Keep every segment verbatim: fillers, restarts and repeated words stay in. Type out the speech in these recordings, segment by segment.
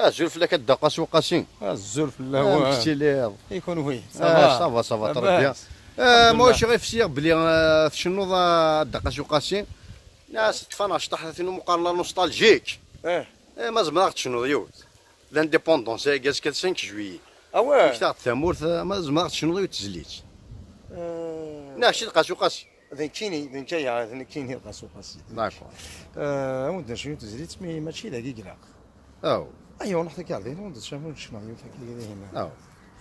Azul fell-ak a Dda Qasi Uqasi. Azul fell-awen. Amek tiliḍ? I kunwi? Ah, ça va, ça va, très bien. Labas. Eh, ma ulac ɣef siɣ belli, eh, tcennuḍ a Dda Qasi Uqasi. Nas ṭṭfan acṭaḥ tin umeqqaren la nostalgique. Eh. Eh, ma zemreɣ ad tcennuḍ yiwet. L'indépendance, eh, azekka d cinq juillet. Ah ouais. Fket-aɣ-d tamurt, eh, ma zemreɣ ad tcennuḍ yiwet tezlit. Eh. Neɣ kečč d Qasi Uqasi. D nekkini, d nekk aya, d nekkini Qasi Uqasi. D'accord. Eh, awen-d acu tezlit, mi mačči d agi i ilaq. Aw. Aywa, ruḥ takarḍin, ur d-tcammu, tecmeḍ yiwet akka i dihin. Aw.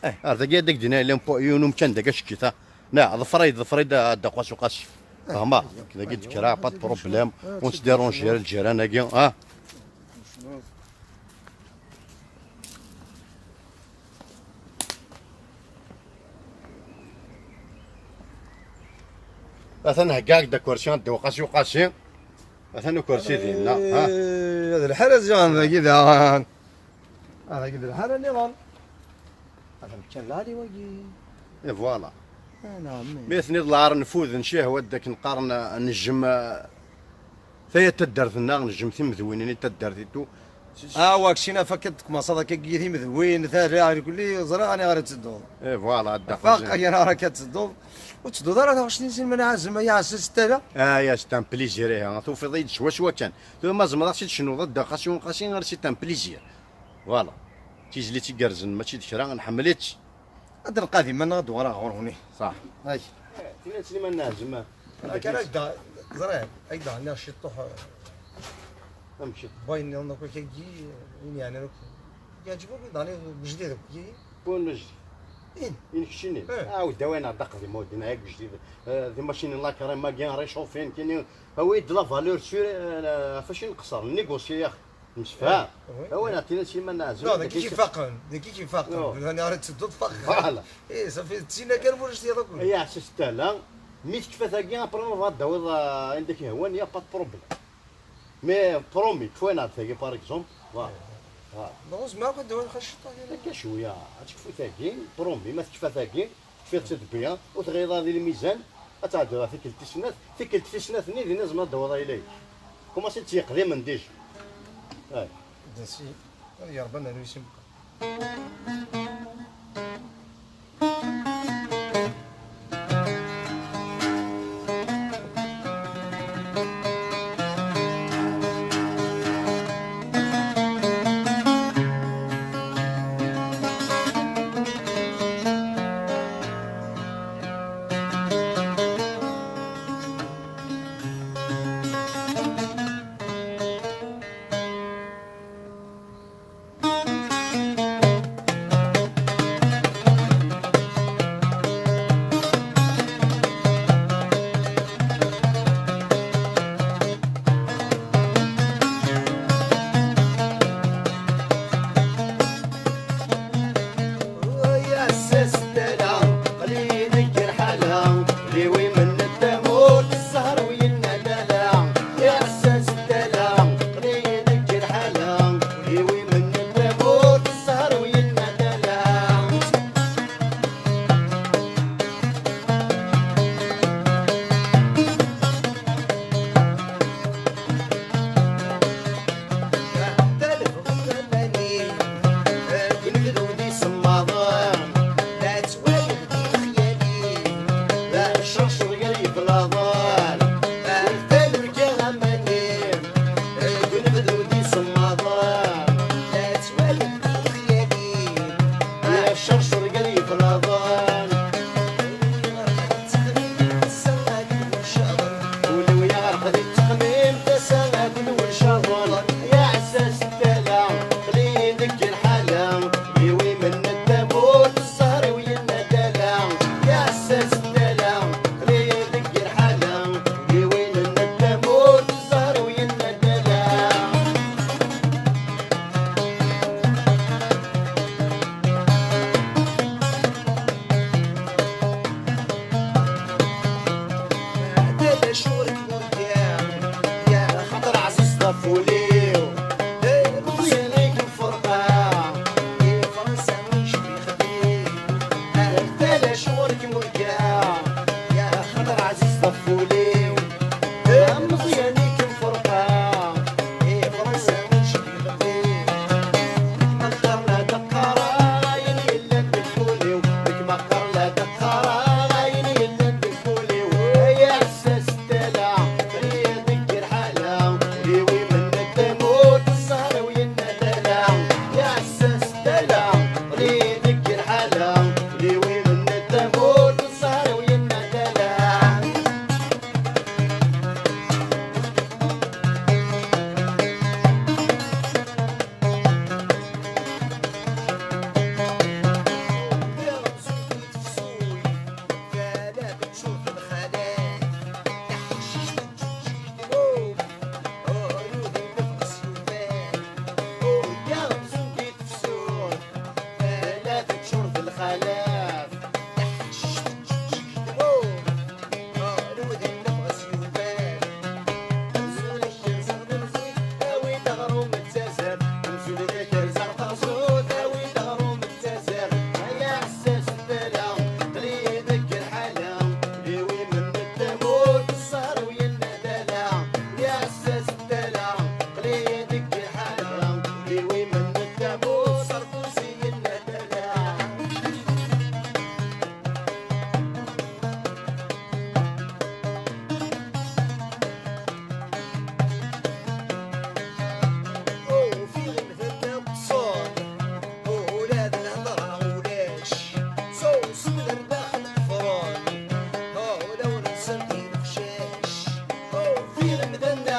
Eh. Ar dagi ad ak-d-iniɣ, llan po-, yiwen umkan dagi ackit, ha. Na, ḍfer-it, ḍfer-it, a Dda Qasi Uqasi. Eh, fehmeɣ. Aywa, dagi aywa, d-kra, pas de problème. Ah, on se dérange, lǧiran-agi, ha. Atan heggaɣ-d akersi a Dda Qasi Uqasi. Atan ukersi dinna, ha? Eh, d lḥal a ziɣen dagi daɣen. Ah, dagi d lḥal nniḍen. Atan kan lɛali wagi. Et voilà. Ah, naɛam. Mi tniḍ lɛar nfud, ncihwa d akken qqaren, nejjem, eh, taya taddart-nneɣ, nejjem timedwinin i taddart itu. Ah, wa, keččina fakk ad tkumaṣaḍ akka i timedwin, tara, irkelli, ẓriɣ aniɣer ad tedduḍ. Eh, voilà, a Dda Qasi. Fakk aniɣer akka ad tedduḍ. Ur tedduḍ ara taɣect-nni sin ma nɛazem, ay aɛessas tala. Ah, ya, c'est un plaisir, ihi. Tufiḍ-iyi-d swaswa kan. Tura ma zemreɣ si tecnuḍ a Dda Qasi Uqasi, ar c'est un plaisir. Voilà. D tizlit igerrzen, mačči d kra, nḥemmel-itt. Ad nqadim, ma neɣ ad uɣaleɣ ɣur-wen. Ṣaḥ. Ay. Eh, tina Sliman neɛzem. Akka ara ak-d-, ẓriɣ, ak-d-nniɣ ciṭṭuḥ, eh, amek ciṭṭuḥ? Wayen nniḍen akk akkagi, win yeɛnan akk. Yeɛǧeb akk, daɣen, ujejdid akk, i? Win ujejdid? In. In keččini? Eh. Ɛawed, awi-aneɣ-d aqdim, a waddi, neɣ ujejdid. Eh, timacinin la crème-agi, réchauffé, nekkini, awi-d la valeur sûre, eh, ɣef wacu i nqeṣṣer, négocier, ya axi. Msefham. Eh, oui, oui. Awi-aneɣ-d tina Sliman neɛzem. Non, d nekk i k-ifaqen, d nekk i k-ifaqen. Non. Aniɣer i d-tedduḍ faqen. Voilà. Eh, safi, d tin kan ur ictiḍ akk. Ay aɛessas tala, mi tekfa tagi, après ma tebɣa ad d-tawiḍ, ah, anda k-ihwan, y a pas de problème. Mais promis, kfu-aneɣ-d tagi, par exemple. Voilà. Voilà. Neɣ ur zmireɣ ad d-awiɣ xaṭ ciṭṭaḥ kan. Akka cwiya, ad tekfu tagi, promis, ma tekfa tagi, tekfiḍ-tt-id bien, ur tɣileḍ ara di lmizan, ad tɛeddiḍ ɣer tikkelt tis snat, tikkelt tis snat-nni, dinna tzemreḍ ad d-tawiḍ ayla-ik. Kumaṣi d tiqdimen déjà. Ay. D asi, ad yerba nerwi si meqqar.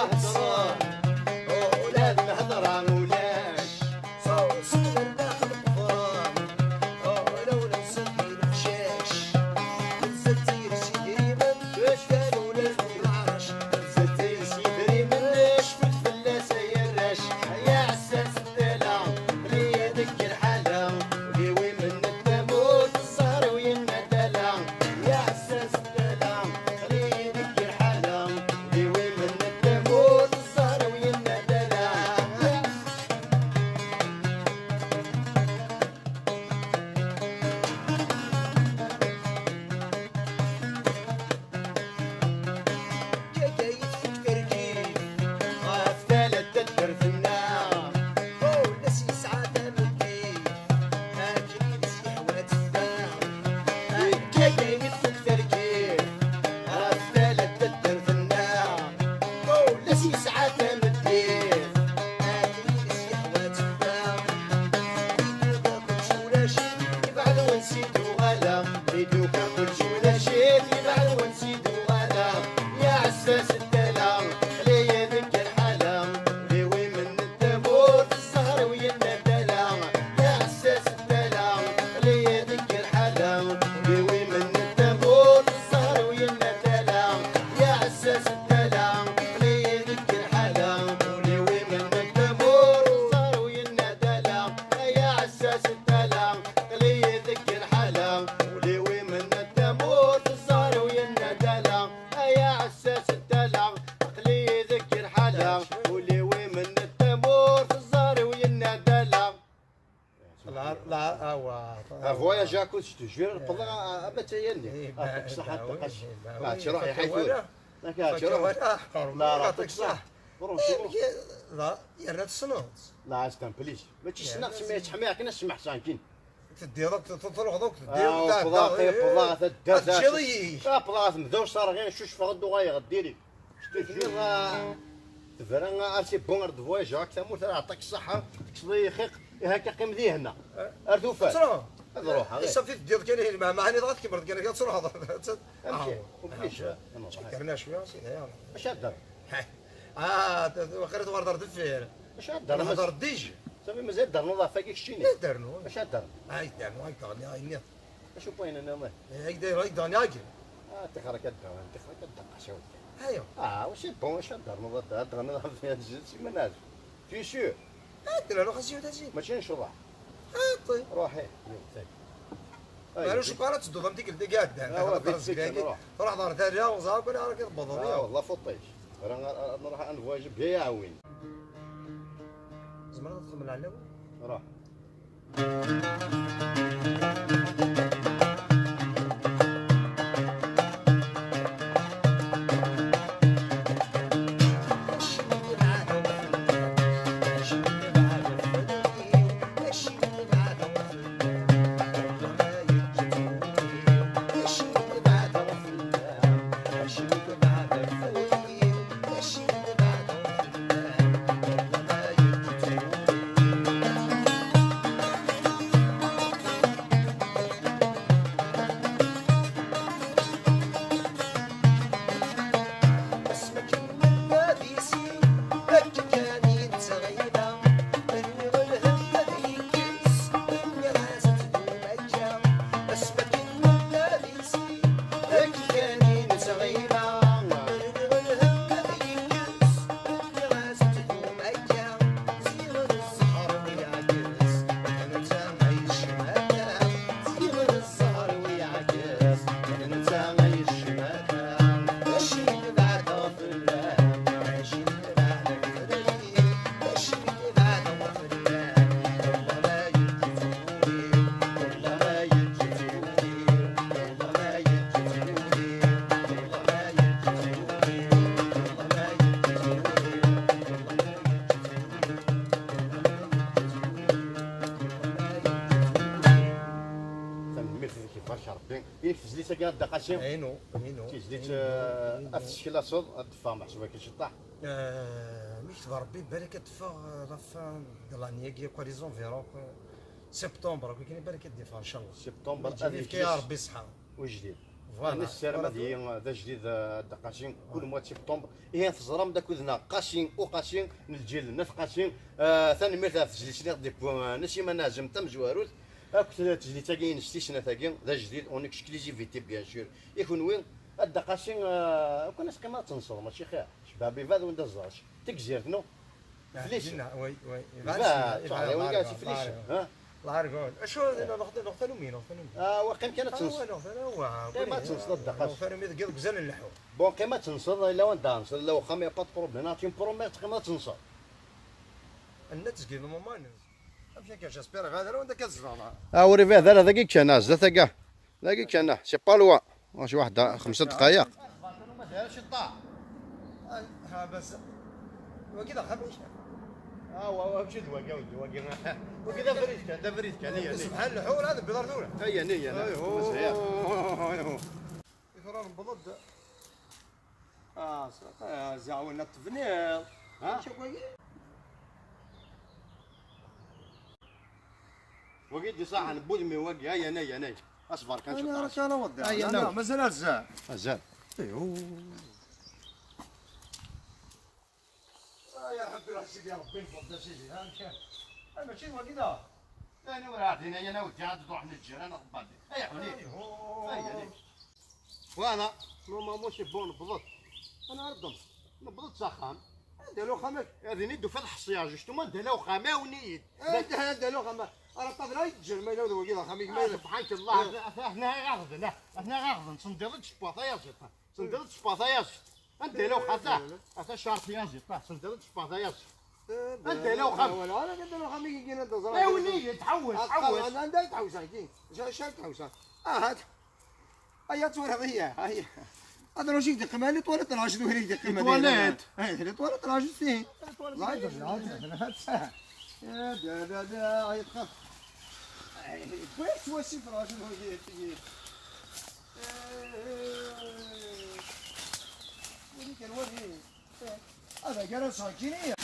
Hedṛen, ula d lhedṛa ulac. Ṣṣber daxel qefran, ula ula nseddi lemcac. Tzetti s idrimen, cfan ula d lɛerc. Tzetti s idrimen, cfut fell-as ay arrac. Ay aɛessas n tala, aql-iyi deg lḥala. Ul-iw imenna tamurt, ẓẓher-iw yenna-d ala. Ay aɛessas n tala, aql-iyi deg lḥala. Ul-iw imenna tamurt, ẓẓher-iw yenna-d ala. Kkayit deg terkit ɣef tala n taddart-nneɣ. Ul-as yesɛa tameddit, akken i s-yehwa teffa. Kkayit deg terkit ɣef tala n taddart-nneɣ. Ul-as yesɛa tameddit, akken i s-yehwa teffa. Iduka kullec ulac-it, yebɛed wansi d-uɣaleɣ. Iduka kullec ulac-it, yebɛed wansi d-uɣaleɣ. Ya ɛessas n tala, aql-iyi deg lḥala. Ul-iw imenna tamurt, ẓẓher-iw yenna-d ala. Ya ɛessas n tala, aql-iyi deg lḥala. Ul-iw imenna tamurt, ẓẓher-iw yenna-d ala. Ya ɛessas n tala, aql-iyi deg lḥala. Ul-iw imenna tamurt, ẓẓher-iw yenna-d ala. Ay aɛessas n tala, aql-iyi deg lḥala. Ul-iw imenna tamurt, ẓẓher-iw yenna-d ala. Ay aɛessas n tala, aql-iyi deg lḥala. Ul-iw imenna tamurt, ẓẓher-iw yenna-d ala. La, la, awa. Un voyage à cause, je te jure, pendant un bataillon. Aṭak ṣṣeḥḥa, aṭak ṣṣeḥḥa. Tiruḥ, iḥay tura. Aṭak ṣṣeḥḥa. La, aṭak ṣṣeḥḥa. Franchement. La, yerna tessneḍ. La, c'est un plaisir. Mačči ssneɣ, semmi yettḥemmi akken ad smeḥsan kin. Teddiḍ akk, truḥeḍ akk, teddiḍ, tɛeddaḍ, teddiḍ. Tebɣa ad temdew ṣṣerɣi, cucfeɣ ad d-uɣaleɣ diri. Tebra ar c'est bon, ar d-voyageɣ ak tamurt, ara aɛṭak ṣṣeḥḥa, tekkseḍ-iyi xiq, ihi akka qqim di hna. Ar tufat. Ad ruḥeɣ, eh. Safi teddiḍ kan ihi lmeɛna, ɛni dɣa tkemmleḍ kan akka ad truḥeḍ. Amek? Obligé. Kker-nna cwiya, sidi. Acu ad d-terreḍ? Ah, waqila tuɣaleḍ ar deffir. Acu ad d-terreḍ? Nehder dij. Safi mazal d-ternuḍ ɣef wagi keččini? Ad d-ternuḍ. Acu ad d-ternuḍ? Ay d-ternuḍ, ay d-teɣli, ay nniḍ. Acu n wayen nniḍen? Ay d-ternuḍ, ay d-teɣli, ay. Ah, tixer-ik ad d-ternuḍ, tixer-ik ad d-teqqas, a wadda. Ayo. Ah, c'est bon, acu ad d-ternuḍ, ad d-ternuḍ ɣef wagi, si menaz. Tu es sûr? Ad d-nernu xas yiwet azin. Mačči n ccḍeḥ. Ah, ṭṭi. Ruḥ, eh, yiwet, eh. Ay, maru cukkeṛ ad tedduḍ am tikkelt i iɛeddan. Ah, wa, vite fait, nruḥ. Truḥeḍ ɣer tala, ur ẓriɣ akk aniɣer ara k-tewwḍeḍ. Ah, wallah, fuṭij. Ra-, ra-, nruḥ ad nvoyaji bya iɛwin. Tzemreḍ ad txedmeḍ lɛella-wi? Ruḥ. Tanemmirt-ik, ibarek Rebbi. Ini tezlit-agi a Dda Qasi. Inu, inu. Tizlit, inu, eh, inu. Ad tseklaseḍ, ad d-teffeɣ meḥsub akken ciṭṭaḥ. Eh, mi yekteb Rebbi, balak ad d-teffeɣ, eh, la fin de l'année-agi, akk les environs, akk, eh, septembre, akk akken balak ad d-iffeɣ, ncallah. Septembre, ad yefk Rebbi ṣṣeḥḥa. Ujdid. Voilà. Nessaram ad yili d ajdid, eh, Dda Qasi, kul mois de septembre. Ihi teẓram d akud-nneɣ Qasi Uqasi n lǧil n At Qasi. Eh, tanemmirt ɣef tezlit-nni i ɣ-d-yewwi, eh, Nasima Nazem tamezwarut. Akked tezlit-agi-ines tis snat-agi, d ajdid, en exclusivité, bien sûr. I kunwi, a Dda Qasi, eh, kan ad teqqimeḍ ad tenseḍ, mačči xir? Cebɛa bibad wanda ẓẓerc. Tegzirt, no? Flic. Dinna, oui, oui. Iba, iba, tuɣ, iba, iba, iba, iba, iba, iba. Ha? Largo. Acu, nuɣ, nuɣ tanumi, nuɣ tanumi. Ah, wa, qqim kan ad tenseḍ. Ah, wa, nuɣ tanumi, wa, qqim ad tenseḍ, a Dda Qasi. Nuɣ tanumi deg iḍegzan n leḥḥu. Bon, qqim ad tenseḍ, ila wanda tenseḍ, ila uxxam, y a pas de problème. Ah, tu me promets, teqqimeḍ ad tenseḍ. Anna tezgiḍ moment. Amek akka, j'espère, ɣad ara wanda akka tzedɣeḍ. Ah, ur ibɛed ara, dagi kan, ah, zdat-aga. Dagi kan, ah, c'est pas loin. Mačči waḥda, xemsa dqayeq. Wagi d axxam-ik? Ah, wa, wa, mačči d wagi, a wagi, wagi. Wagi d abrid kan, d abrid kan, iya, iya. Subḥan lḥu, la, d biḍar tura. Iya, iya, iya. Ayhu. Mazal. Ayhu. I tura newweḍ-d. Ah, s-, ah, ziɣ win ad tebniḍ. Ha? Acu wagi? Wagi d iṣaḥen n wudem-iw wagi, ay anay, anay. Asber kan. Ay, cṭaḥ. Ara kan awḍ. Ay, la, anay. La, mazal azal. Azal. Ayhu. Ay, a Ṛebbi, a Sidi Ṛebbi, nfeḍ-d, a Sidi, ha, amek? Ay, mačči d wagi da? Ay, ur ɛdin, ay, ana wagi, ad d-ruḥen lǧiran, ad ṭṭbadi. Ay, ḥuni. Ayhu. Ay, anay. Voilà, normalement c'est bon, newweḍ-d. Ana ar ddem, newweḍ-d s axxam. Anda la uxxam-ik? Ad ini-d ufiɣ ḥṣiɣ, justement, anda la uxxam, awen-iyi-d. Anda, anda la uxxam? Ara ṭṭaden ay ǧǧer, ma yella d wagi d axxam-ik, ma yella. Subḥanak Allah, atna ɣaɣden, atna ɣaɣden, sendiḍ-d ccput, ay aẓiṭ. Sendiḍ-d ccput, ay aẓiṭ. Anda la uxxam, ata, ata cart, ay aẓiṭ, sendiḍ-d ccput, ay aẓiṭ. Anda la uxxam? Wala, wala, anda la uxxam-ik, anda ẓra. Awen-iyi-d, ḥewwes, ḥewwes. Anda ay tḥewwes, agi? Acu ay tḥewwes? Ahat. Aya twalaḍ-iyi, aya. Ad rǧuɣ deg qmali, twalaḍ rǧuɣ deg qmali. Twalaḍ? Eh, twalaḍ rǧuɣ sin. Twalaḍ rǧuɣ. Ya da, da, da, ay txaf. Ay, wis, wis, rǧuɣ deg qmali. Eh, wali kan, wali. Ad agar ad sɛekkini.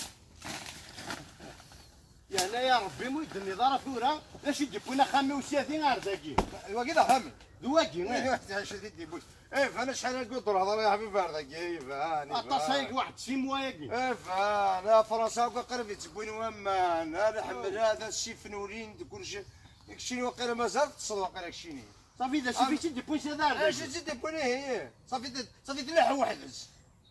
Yeɛna ya Rebbi, mu yi-d-tenniḍ ara tura, d acu i d-yewwin axxam-iw sya-ti ar dagi? D wagi d axxam-ik? D wagi, eh. D acu i d-yewwin? Eh, iban acḥal akka ur d-ruḥeḍ ara ya ḥbib ar dagi, iban, iban. Aṭas ayagi, waḥed six mois-agi. Iban, a Fransa akk qrib i tt-wwin waman, a leḥmel, a d asif n ulin, d kullec. Keččini waqila mazal teṭṭseḍ waqila keččini. Ṣafi d asif i tt-id-yewwin sya ar dagi. Acu i tt-id-yewwin, ihi? Ṣafi d-, ṣafi tleḥḥu weḥd-s.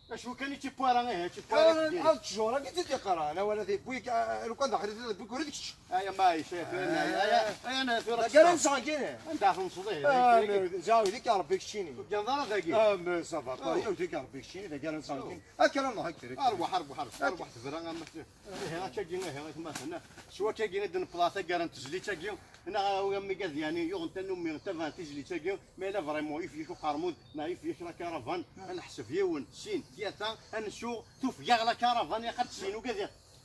Acu kan i tt-iwwi ara, ihi, i tt-iwwi ara. Ad tjur, ad tt-id-iqran, awal ad iwwi-k, ah, lukan d axir ad iwwi-k ula d kečč. Aya ma yeɛyic, aya tura, aya, aya, aya, tura. Dagi ara nesɛa kini. Anda tenseḍ, ihi? Ah, ziɣ dik Ṛebbi keččini. Ur tganaḍ ara dagi. Ah, mais ça va pas, ziɣ dik Ṛebbi keččini, dagi ara nesɛa kini. Akka ara nruḥ, akka. Arwaḥ, arwaḥ, arwaḥ, arwaḥ tebra, am akken. Ihi, akkagi, ihi, atmaten. S wakkagi i d-nebḍa taggara n tezlit-agi. Neɣ, a, amigad, yeɛni, yuɣen tanumi, tabaɛent tizlit-agi, ma yella vraiment yif-ik uqermud, neɣ yif-ik la caravane, ad neḥseb yiwen, sin, tlata, ad nsuɣ, tufeg-aɣ la caravane, yaq ad tessin ugad,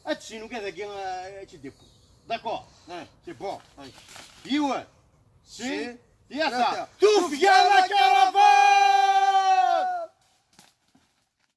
ad tessin ugad-agi, a, ad tt-id-iwwi. D'accord. Eh. C'est bon. Eh. Yiwen, sin, sin, tlata. Tlata. Tufeg-aɣ la caravane.